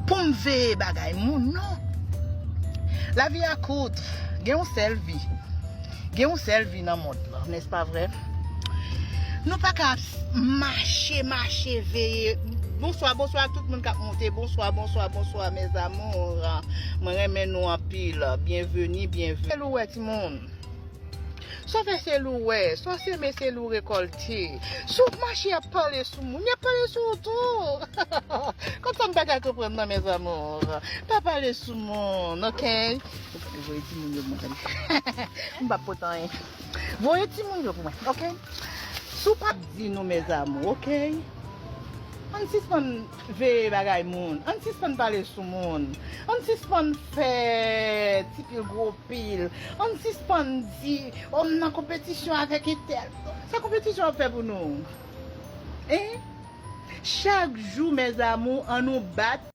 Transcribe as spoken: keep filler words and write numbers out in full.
pou m veye bagay moun, non. Lavi a kout, gen yon sèl vi. Gen yon sèl vi nan mond lan, nèspa vre? Nou pa ka ap mache, mache, veye. Bonswa, bonswa tout moun k ap monte. Bonswa, bonswa, bonswa, mes amours. Mwen renmen nou anpil. Byenveni, byenveni. Se lou wè, timoun. Sa w fè se lou wè, sa w seme se lou rekòlte. Si w mache ap pale sou moun, y ap pale sou ou tou. Kòmsa m pa ka konprann nan, mes amours. Pa pale sou moun, oke? Voye timoun yo pou mwen. M p ap pote anyen. Voye timoun yo pou mwen, oke? Si w p ap di nou, mes amours, oke? Ann sispann veye bagay moun. Ann sispann pale sou moun. Ann sispann fè ti pil gwo pil. Ann sispann di, o, m nan konpetisyon avèk entèl. Sa konpetisyon ap fè pou nou? Hein? Chak jou, mes amours, ann nou bat.